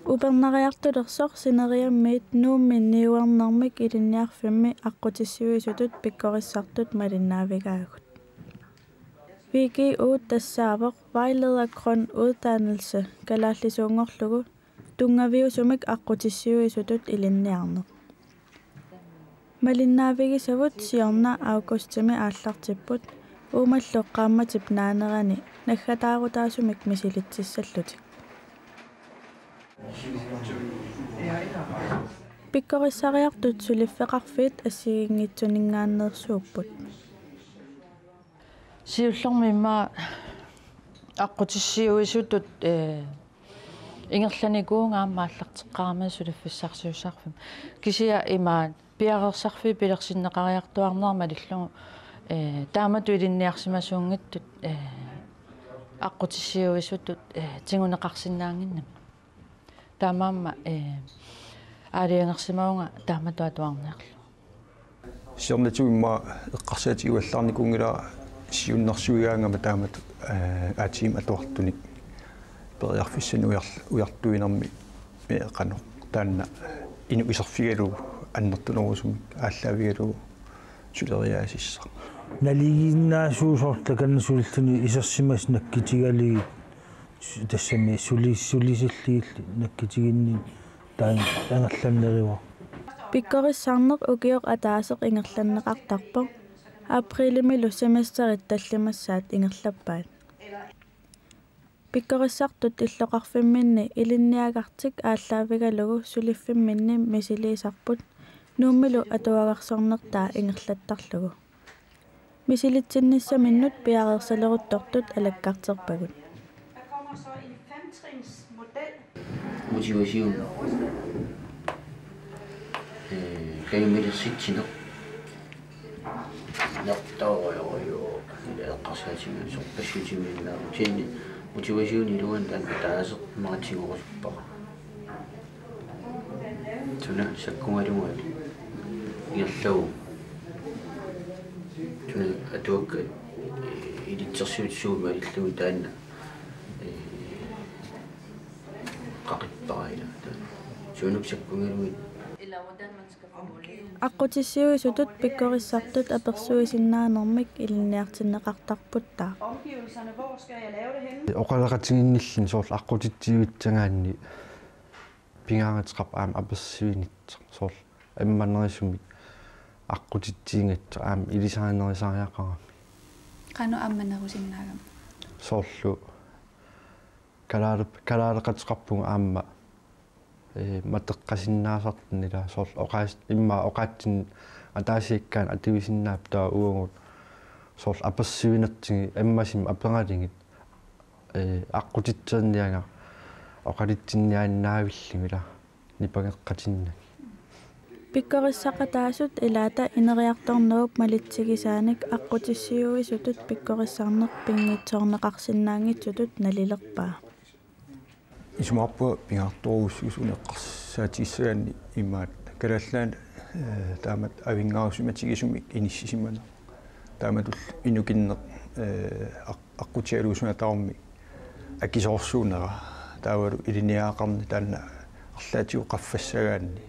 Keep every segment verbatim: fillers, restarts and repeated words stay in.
Upernariartulersoq sineriammiit Nuummi niuernermik ilinniarfimmi aqqutissiuisutut pikkorissartut malinnaavigaagut. W G U tassaavoq Vejleder Grøn Uddannelse kalaallisuunngorlugu tunngaviusumik aqqutissiuisutut ilinniarneq. Malinnaavigisavut siorna augustimi aallartipput uumallu qaammatip naanerani naggataarutaasumik misilitsissallutik. Pikkorissariartut suliffeqarfiit assigiinngitsuninngaanneersuupput. Siullermik immaqa aqqutissiuisutut, eh, ingerlanikuuvunga aamma aallarteqqaarama suliffissarsiussarfimmi. Kisianni imaat piareersarfiit pilersinneqariartuaarnerat malillugu, eh, taamatut ilinniarsimasuunngitsut, eh, aqqutissiuisutut, eh, tiguneqarsinnaannginnami. Taamaammat, eh, aalajangersimavunga taamatut atuarniarlugu. Siornatigut immaqa eqqarsaatigivallaarnikuunngilanga siunnersuigaangama taamatut, eh, A T M atuartunik periarfissanik ujar-, ujartuinermi, eh, qanoq taanna inuk iserfigalugu annertunerusumik aallaavigalugu suleriaasissaq. Nalinginnaasuusorlu takanna sulilluni isersimasut nakkutigalugit, tassami suli-, sulisallugillu nakkutiginninneq taan-, angerlanneruvoq. Pikkorissarneq ukioq ataaseq ingerlanneqartarpoq, aprilimilu semesterit tallimassaat ingerlappaat. Pikkorissartut illoqarfimminni ilinniagartik aallaavigalugu suliffimminni misiliisarput Nuummilu atuagarsornertaa ingerlattarlugu. Misilitsinnissaminnut piareersaleruttortut alakkarterpagut. Motivation. Eh, kajumilersitsineq. Nertoorujorujuu, eqqarsaatigisorpassuartiminnaavoq. Kisianni motivationi iluani taanna ataaseq immaqa tigorusuppara. Suna sakkugalugu ingerlavugut. Suna atuakkat, eh, ilitsersuutit suut malillugit taanna, eh, qaqippara ilaa. Suunuku sakkugalugit. Aqqutissiuisutut pikkorissartut apersuisinnaanermik ilinniartinneqartarputtaaq. Oqaloqatiginnilluni soorlu aqqutitsiivitsagaanni pingaarnerpaaq aamma apersuinitsoq soorlu ammanerusumik aqqutitsiinngisaq aamma ilisarinerusariaqarami. Qanoq ammanerusinnaagami? Soorlu kalaale-, kalaaleqateqarpugut aamma, eh, matoqqasinnaasartut ilaa soorlu oqaas-, immaqa oqaatsinni ataasiakkaanut atuisinnaapput taava uagut soorlu apersuinertigut ammasumik aperalugit, eh, aqqutitsiiniagaq oqalutsinniaannaavillugit ilaa nipangeqqatinnagit. Pikkorissaqataasut ilaata ineriartornerup malitsigisaanik aqqutissiuisutut pikkorissarneq pinngitsoorneqarsinnaanngitsutut nalilerpaa. Isumaqarpunga pingaartorujussuusoq eqqarsaatigissagaanni imaattoq Kalaallit Nunaanni, eh, taamatut avinngarusimatigisumik inissisimaneq. Taamatullu inukinneq, eh, aq-, aqqutigalugu suna tamarmi akisoorsuunera. Taavalu ilinniagaqarneq taanna arlaatigut qaffassagaanni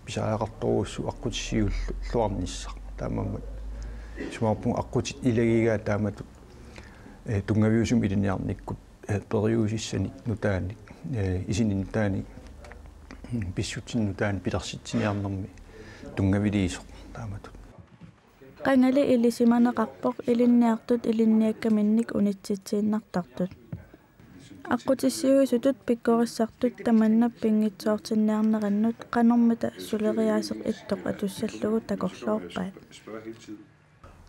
pisariaqartorujussuuvoq aqqutissiuulluarnissaq. Taamaammat isumaqarpunga aqqutit ilagigaat taamatut, eh, tunngaviusumik ilinniarnikkut, eh, periusissanik nutaanik, eh, isinik nutaanik, mm, pissutsinik nutaanik pilersitsiniarnermi tunngaviliisoq taamatut. Qangali ilisimaneqarpoq ilinniartut ilinniakkaminnik unitsitsiinnartartut. Aqqutissiuisutut pikkorissartut tamanna pinngitsoortinniarnerannut qanormita suleriaaseq ittoq atussallugu takorloorpaat.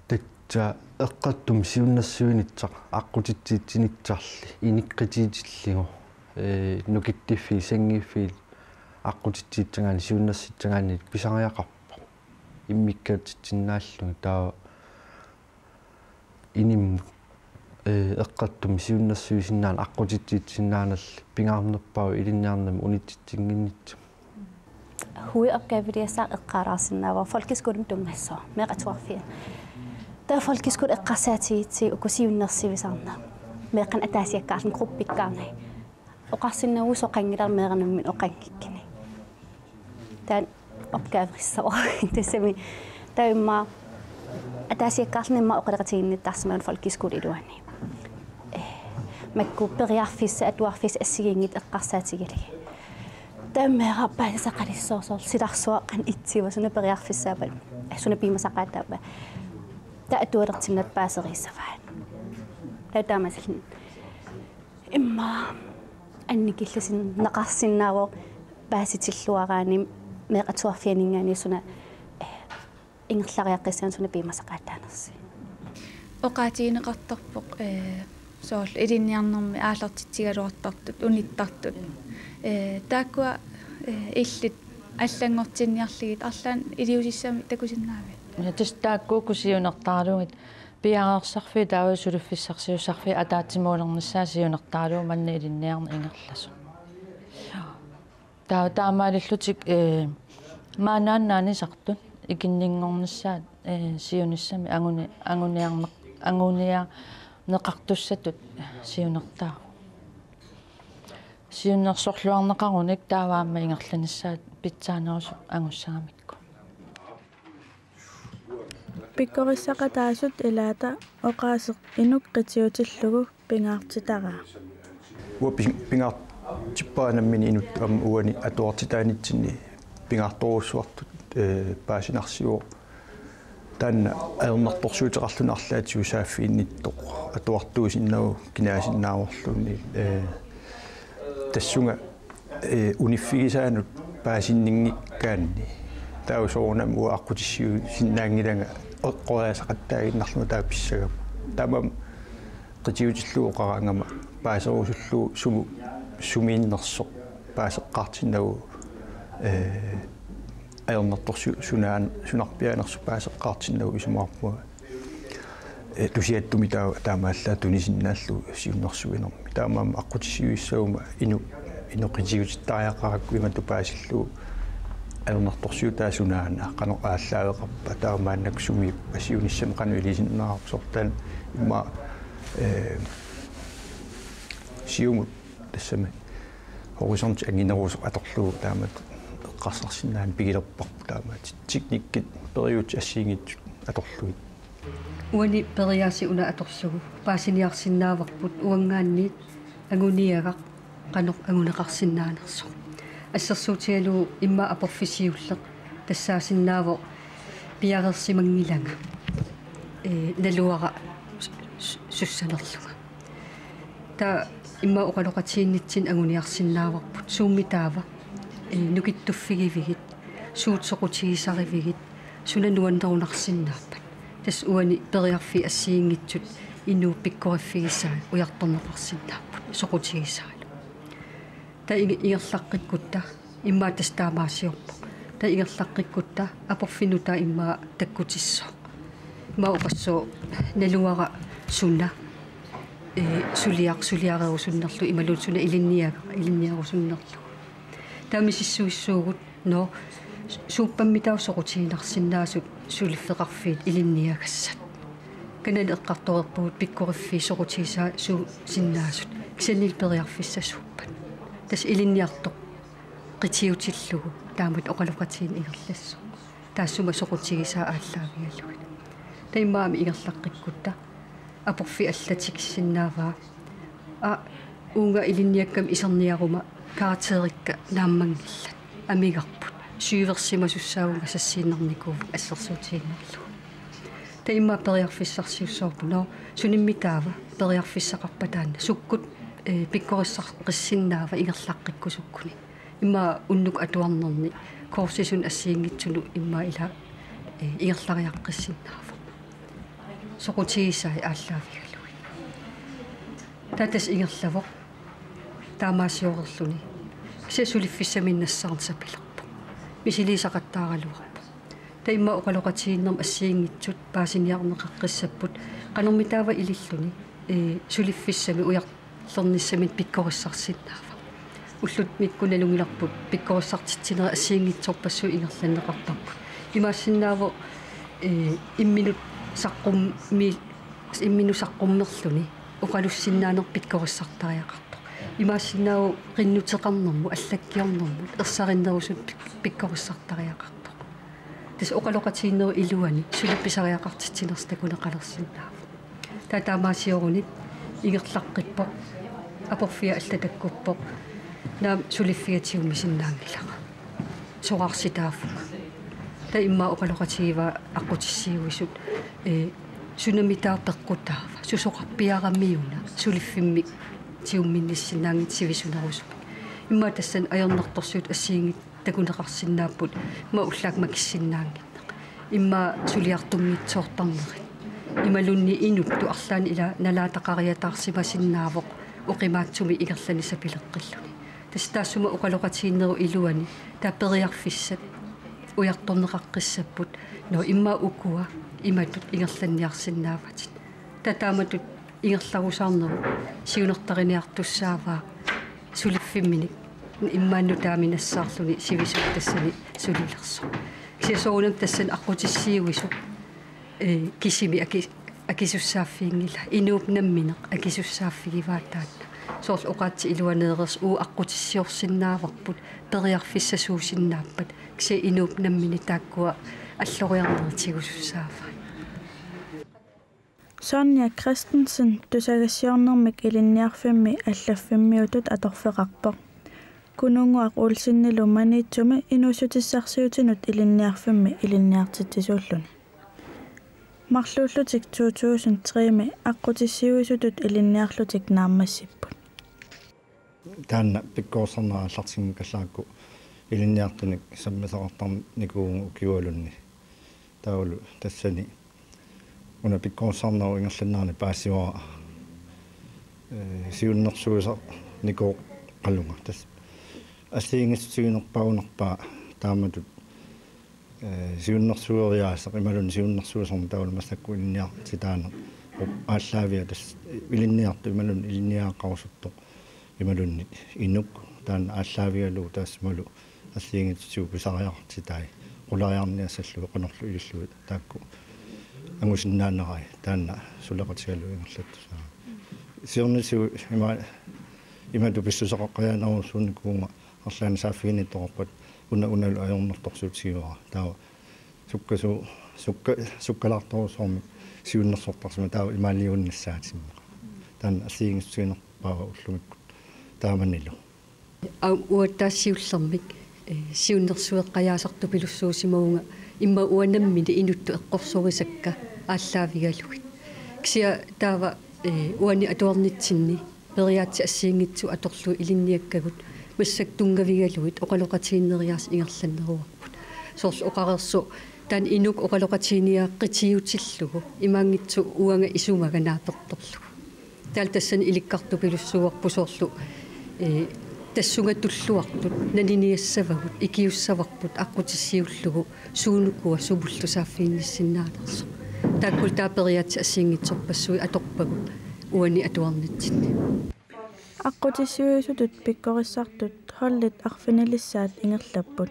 Tassa eqqortumik siunnersuinissaq aqqutitsiitsinissarli inuqqutigitillugu, eh, nukittuffii sanngiffii aqqutitsiissagaanni siunnersissagaanni pisariaqarpoq. Immikkaatitsinnaallugit taava inimmut, eh, eqqortumik siunnersuisinnaaneq aqqutitsiissinnaanerli pingaarnerpaavoq ilinniarnermi unitsitsinnginnissaq. Hovedopgaviliasaaq eqqaalaarsinnaavoq folkeskolemi tunngassuaq, meeqqat atuarfiit. Taava folkeskole eqqarsaatigigatsigu uku siunnersuisarneq. Meeqqanik ataasiakkaarluni gruppikkaarnagit. Oqarsinnaavugut soqanngilaq meeraq nammineq oqanngikkuni. Taanna opgaverissavara. Tassami taava immaqa ataasiakkaarluni immaqa oqaloqatigiinnittarsimagama folkeskole iluani. Eh, makku periarfissat atuarfissat assigiinngitsut eqqarsaatigalugit. Taava meeraq paasisaqalissaaq soorlu silarsuaq qanoq itsiva suna periarfissaappat. Eh, suna piumasaqaataappat. Taava atualersinnaaneq paaseriissavaat. Taava taamaasilluni immaqa annikillisinneqarsinnaavoq paasitilluaraanni meeqqat atuarfianinngaanniit suna, eh, ingerlariaqqissaannik suna piumasaqaataanersoq. Oqaatigineqartarpoq, eh, soorlu ilinniarnermi aallartitsigaluartartut, unittartut. Eh, taakkua, eh, illit allanngortinniarlugit arlaannik iliuusissamik takusinnaaviuk? Ja, tassa taakku uku siunertaraluugit piareersarfiit taava suliffissarsiussarfiit ataatsimoornissaat siunertaralugu manna ilinniarneq ingerlasoq. Taava taamaalillutik, eh, maannaannaanisartut ikinninngornissaat, eh, siunissami anguni-, anguniarneq-, anguniarneqartussatut siunertaavoq. Siunnersorluarneqarunik taava aamma ingerlanissaat pitsaanerusoq angussagamikku. Pikkorissaqataasut ilaata oqaaseq inuk qitiutillugu pingaartitaraa. Uanga ping-, pingaartippara nammineq inuk aamma uani atuartitaanitsinni pingaartorujussuartut, eh, paasinarsivoq. Taanna ajornartorsiuteqarluni arlaatigut saaffiginnittoq atuartuusinnaavugut kinaasinnaavorluunniit, eh, tassunga, eh, uniffigisaanut paasinninngikkaanni. Taava soorunami uanga aqqutissiuisinnaanngilanga eqqoriassaqattaaginnarlunga taava pissagama. Taamaammat qitiutillugu oqaraangama paaserusullugu sumut sumiinnersoq paaseqqaartinnagu, eh, ajornartorsiut sunaan-, sunarpiaanersoq paaseqqaartinnagu isumaqarpunga. Eh, tusiattumi taava taamaallaat tunisinnaallugu siunnersuinermi. Taamaammat aqqutissiuissaguma inuk, inuk qitiutittariaqarakku imatut paasillugu ajornartorsiutaa sunaana qanoq aallaaveqarpa taava maannakkut sumiippa siunissami qanoq ilisinnaavarput soorlu taanna immaqa, eh, siumut tassami horisonti anginerusoq atorlugu taamatut eqqarsarsinnaaneq pigilerparput taamaattut teknikkit periutsit assigiinngitsut atorlugit. Uani periaaseq una atorlugu paasiniarsinnaavarput uanngaanniit anguniagaq qanoq anguneqarsinnaanersoq. Assersuutigalugu immaqa aporfik siulleq tassaasinnaavoq piareersimanngilanga, eh, naluara s-, s-, sussanerlunga. Taava immaqa oqaloqatigiinnitsinni anguniarsinnaavarput suummi taava, eh, nukittuffigivigit, suut soqutigisarivigit, suna nuannerunarsinnaappat. Tassa uani periarfik assigiinngitsut inuup pikkoriffigisaa ujartorneqarsinnaapput soqutigisaalu. Taava inge-, ingerlaqqikkutta immaqa tassa taamaasiorpoq. Taava ingerlaqqikkutta aporfiup nutaaq immaqa takkutissaaq. Immaqa oqassaaq naluara suna, eh, suliaq-, suliarerusunnerlugu imaluunniit suna ilinniagaq, ilinniarusunnerlugu. Taava misissuissuugut, nå, suuppammitaava soqutiginarsinnaasut suliffeqarfiit ilinniagassat. Kanani eqqartoreerpugut pikkoriffiit soqutigisaasuusinnaasut. Kisiannili periarfissat suuppat. Tassa ilinniartoq qitiutillugu taamatut oqaloqatigiinneq ingerlassaaq. Taassuma soqutigisaa aallaavigalugit. Taava immaqa aamma ingerlaqqikkutta aporfik alla tikissinnaavaa. Aa, uunga ilinniakkama iserniaruma karakterikka naammanngillat. Amigarput. Syversimasussaavunga sassiinnarnikuuvunga assersuutigiinnarlugu. Taava immaqa periarfissarsiussaavarput, nå, sunimmi taava periarfissaqarpa taanna. Sukkut, eh, pikkorissaqqissinnaava ingerlaqqikkusukkuni. Immaqa unnukkut atuarnerni kursusuni assigiinngitsunut immaqa ila, eh, ingerlariaqqissinnaavoq. Soqutigisai aallaavigalugit. Taava tassa ingerlavoq. Taamaasioreerluni. Kisianni suliffissaminnut nassaarneq sapilerpoq. Misiliisaqattaaraluarpoq. Taava immaqa oqaloqatigiinnermi assigiinngitsut paasiniarneqaqqissapput. Qanormi taava ililluni, eh, suliffissami ujarlernissaminut pikkorissarsinnaava. Ullumikkut nalunngilarput pikkorissartitsinerit assigiinngitsorpassuit ingerlanneqartarput. Imaassinnaavoq, eh, imminut saqqummi-, imminut saqqummerluni oqalussinnaaneq pikkorissartariaqartoq. Imaassinnaavoq qinnuteqarnermut, allakkiornermut, ersarinnerusumik pik-, pikkorissartariaqartoq. Tassa oqaloqatigiinnerup iluani suli pisariaqartitsinersoq takuneqalersinnaavoq. Taava taamaasioruni ingerlaqqippoq, aporfia allat takkuppoq, naamik suliffiga tigumisinnaanngilara. Soraarsitaaffiga. Taava immaqa oqaloqatigivaa aqqutissiuisut, ee, sunamitaava peqqutaava, susoqarpiaramiuna, suliffimmik tigumminnissinnaanngitsoq sivisunerusumik. Immaqa tassani ajornartorsiutit assigiinngitsut takuneqarsinnaapput, immaqa ullaakkut makissinnaannginneq. Immaqa suliartunngitsoortarnerit. Imaluunniit inuttut arlaannik ila nalaataqariataarsimasinnaavoq oqimaatsumik ingerlanissapileqqilluni. Tassa taassuma oqaloqatigiinnerup iluani taava periarfissat ujartorneqaqqissapput. Nå, immaqa ukua imatut ingerlanniarsinnaavatit. Taava taamatut ingerlarusaarnerup siunertariniartussaavaa suliffimminik immaqa nutaamik nassaarluni sivisuumik tassani sulilersoq. Kisianni soorunami tassani aqqutissiuisut, ee, kisimik aki-, akisussaaffiginngillat, inuup nammineq akisussaaffigivaa taanna. Soorlu oqaatsit iluaneereersut uagut aqqutissiorsinnaavarput, periarfissat suusinnaappat, kisianni inuup nammineq taakkua alloriarnerit tigusussaavaat. Sonja Christensen tusagassiornermik ilinniarfimmi allaffimmiutut atorfeqarpoq. Kununnguaq Olsenilu Maniitsumi inuussutissarsiutinut ilinniarfimmi ilinniartitsisuulluni. Marluullutik to tusind tre-mi aqqutissiuisutut ilinniarlutik naammassipput. Taanna pikkorissarneq aallartinngikkallarukku ilinniartunik sammisaqartarnikuuvunga ukiualunni. Taavalu tassani una pikkorissarnerup ingerlanerani paasivara, ee, siunnersuisarnikooqalunga. Tassa assigiinngitsutiginerpaagunarpaa taamatut, ee, siunnersueriaaseq imaluunniit siunnersuisorneq taavalu massakkut ilinniartitaaneq. Aallaaviat tassa ilinniartut imaluunniit ilinniagaqarusuttoq imaluunniit inuk taanna aallaavigalugu taassumalu assigiinngitsutigut pisariaqartitai qulariarniassallugit qanorlu ilillugit taakku angusinnaanerai taanna suleqatigalugu ingerlattussaavoq. Siornatigut ima-, imatut pissuseqaqqajaannerussuunikuuvunga arlaannik saaffiginnittoqarpat una unalu ajornartorsiutigivara. Taava sukkasu-, sukka-, sukkalaartorujussuarmik siunnersortarsimavoq taava imaaliuinnassaatinnera. Taanna assigiinngissutiginerpaava ullumikkut taamanilu. Aa, uattaaq siullermik, ee, siunnersueqqajaasartupilussuusimavunga immaqa uanga nammineq inuttut eqqorsorisakka aallaavigalugit. Kisianni taava, ee, uani atuarnitsinni periaatsit assigiinngitsut atorlugit ilinniakkagut massakkut tunngavigalugit oqaloqatigiinneriaaseq ingerlanneruarput. Soorlu oqareersoq taanna inuk oqaloqatigiinniaqqitiutillugu imaanngitsoq uanga isumaga naapertorlugu. Taavalu tassani ilikkartupilussuuarput soorlu, ee, tassunga tulluartut naniniassavagut ikiussavarput aqqutissiullugu suunukua sumullu saaffiginnissinnaanersoq. Taakkulu taava periaatsit assigiinngitsorpassuit atorpagut uani atuarnitsinni. Aqqutissiuisutut pikkorissartut holdit arfinilissaat ingerlapput.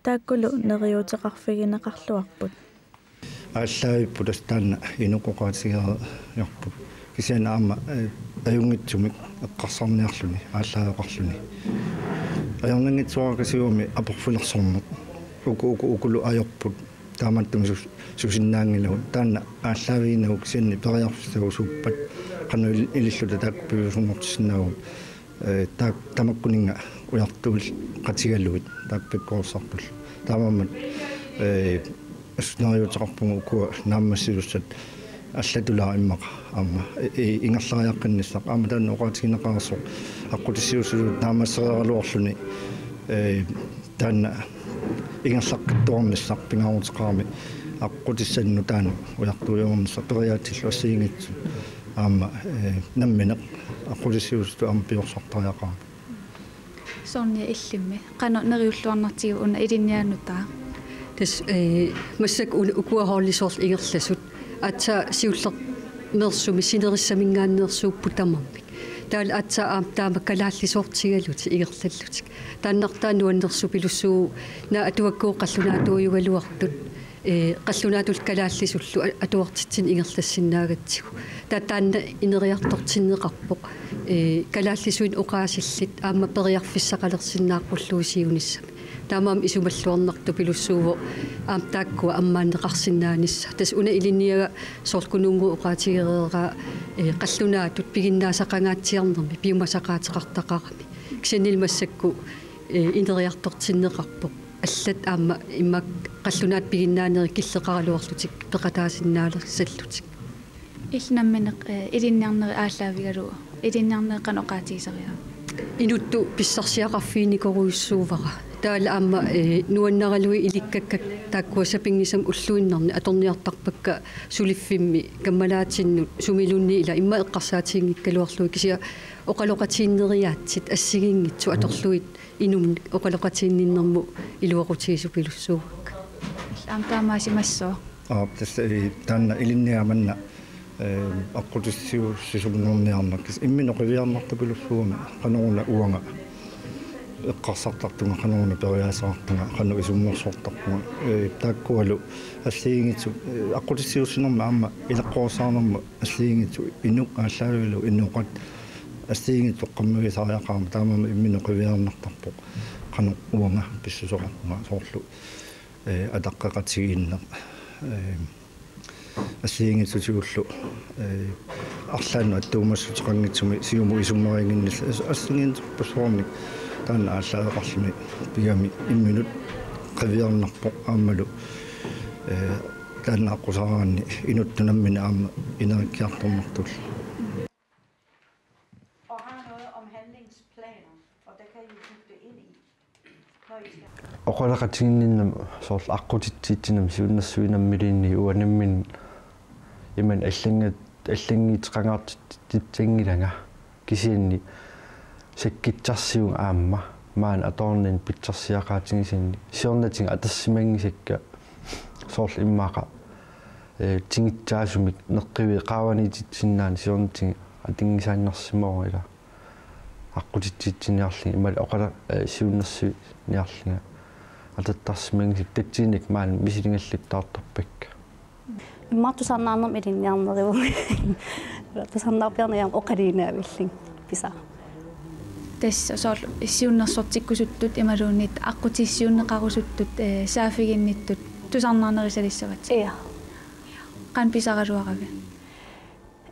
Taakkulu neriuuteqarfigineqarluarput. Aallaavipput tassa taanna inuk oqaatigereerput. Kisianni aamma, ee, ajunngitsumik eqqarsarniarluni, aallaaveqarluni. Ajornanngitsuarakasiugami aporfilersorneq. Uku, uku, ukulu ajorput. Taamaattumik sus-, susinnaanngilagut. Taanna aallaaviginagu kisianni periarfissat usuuppat qanoq il-, ililluta taakku piviusunngortissinnaagut. Ee, taak-, tamakkuninnga ujartuileqatigalugit taakku pikkorissartullu. Taamaammat, ee, assut neriuuteqarpunga ukua naammassisussat allatulaaq immaqa aamma, ee, ee, ingerlariaqqinnissaq. Aamma taanna oqaatigineqareersoq aqqutissiuisutut naammassereeraluarluni, ee, taanna ingerlaqqittuarnissaq pingaaruteqarami aqqutissannut taanna ujartuiuarnissaq periaatsillu assigiinngitsut aamma, ee, nammineq aqqutissiuisutut aamma piorsartariaqarami. Sonja, illimmi qanoq neriulluarnartigiva una ilinniaanut? Tassa, ee, massakkut un-, ukua holdit soorlu ingerlasut aatsaat siullermeersumik sinerissaminngaanneersuupput tamarmik. Taavalu aatsaat aamma taama kalaallisoortigalutik ingerlallutik. Taannartaa nuannersupilussuuvoq naak atuakkagut qallunaatuujugaluartut, ee, qallunaatullu kalaallisullu a-, atuartitsineq ingerlassinnaagatsigu. Taava taanna ineriartortinneqarpoq. Ee, kalaallisuinnaq oqaasillit aamma periarfissaqalersinnaaqqullugu siunissami. Taamaammat isumalluarnartupilussuuvoq aamma taakkua ammaanneqarsinnaanissaq. Tassa una ilinniagaq soorlu Kunuunnguup oqaatigereeraa, ee, qallunaatut piginnaasaqangaatsiarnermi piumasaqaateqartaqarami. Kisiannili massakkut, ee, ineriartortinneqarpoq. Allat aamma immaqa qallunaatut piginnaanerit killeqaraluarlutik peqataasinnaalersallutik. Illit nammineq, eh, ilinniarnerit aallaavigalugu, ilinniarnerit qanoq oqaatigisariva? Inuttut pissarsiaqarfiinikorujussuuara. Taavalu aamma, eh, nuannaralugit ilikkakka taakkua sapinngisamik ulluinnarni atorniartarpakka suliffimmi kammalaatinnut sumiluunniit ila immaqa eqqarsaatiginngikkaluarlugit kisianni oqaloqatigiinneriaatsit assigiinngitsut atorlugit inummik oqaloqatiginninnermut iluaqutigisoq pilussuuakka. Aamma taamaasimassooq. Aap, tassa, ee, taanna ilinniagaq manna, ee, aqqutissiuussisunngorniarneq. Kisianni imminut qiviarnartupilussuugami qanoruna uanga eqqarsartartunga, qanoruna periaaseqartunga, qanoq isummersortarpunga. Ee, taakkualu assigiinngitsut, ee, aqqutissiuussinermi aamma ileqqorissaarnermi assigiinngitsut inuk aallaavigalugu inoqat assigiinngitsut toqqammavisariaqarami taamaammat imminut qiviarnartarpoq qanoq uanga pissuseqarpunga soorlu, ee, ataqqeqatigiinneq, ee, assigiinngitsutigullu, ee, arlaannut attuumassuteqanngitsumik siumut isummarinnginnillugu as-, assigiinngitsorpassuarnik taanna aallaaveqarluni pigami imminut qiviarnarpoq aammalu, ee, taanna aqqusaaraanni inuttut namminneq aamma ineriartornartullu. Og har noget om handlingsplaner, og der kan I bygge det ind i, når I skal. Oqaloqatiginninnami soorlu aqqutitsitsinermi siunnersuinermiluunniit uanga nammineq imannak allannga-, allannguuteqangaartitsissanngilanga kisianni sakkitsarsiuk aamma maani atornerni pissarsiaqaatigisanni siornatigut atorsimanngisakka soorlu immaqa, ee, tigussaasumik neqqiviit qaavaniititsisinnaaneq siornatigut atunngisaannarsimavoq ila aqqutitsitsiniarlunga imaluunniit oqala-, ee, siunnersuiniarlunga atortarsimanngisakka tassani maani misiligallattaartarpakka. Immaqa tusarnaarnermik ilinniarneruvoq. Tusarnaarpiarneq aamma oqaluinnaavillunga pisara. Tassa soorlu siunnersortikkusuttut imaluunniit aqqutissiuunneqarusuttut, ee, saaffiginnittut tusarnaarnerusalissavatit. Ja. Qanoq pisaraluaravit?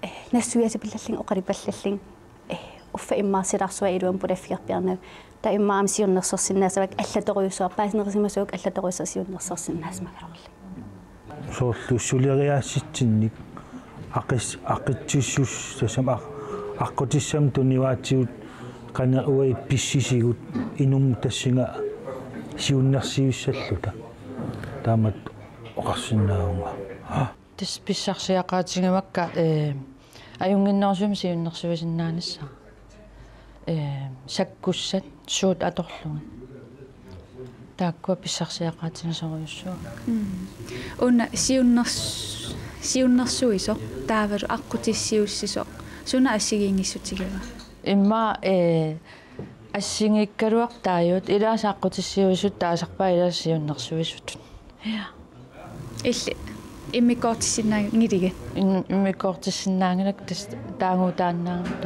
Ee, nassuiaasipallallunga oqalupallallunga. Ee, uffa immaqa silarsuaq iluamik pulaffigerpiarnagu. Taava immaqa aamma siunnersorsinnaasavakka allatorujussuaq paasinerisimasavakka allatorujussuaq siunnersorsinnaasimagaluarlunga. Soorlu suleriaassitsinnik aqis-, aqqutississutissamik aq-, aqqutissamik tunivaatigut qanoq uagut pissutigut inummut tassunga siunnersuissalluta. Taamatut oqarsinnaavunga. Tassa pissarsiaqaatigivakka, ee, ajunnginnerusumik siunnersuisinnaanissaa. Ee, sakkussat suut atorlugit. Taakkua pissarsiaqaatigisorujussuuakka. Mm. Una siunners-, siunnersuisoq, taavalu aqqutissiuussisoq. Suna assigiinngissutigiva? Immaqa, ee, assigiikkaluartaajuut, ilaasa aqqutissiuisut taasarpaat ilaasa siunnersuisutut. Ja. Illit immikkoortissinnaanngilakka? In-, immikkoortissinnaanngilakka tassa taaguutaannaanngilaq.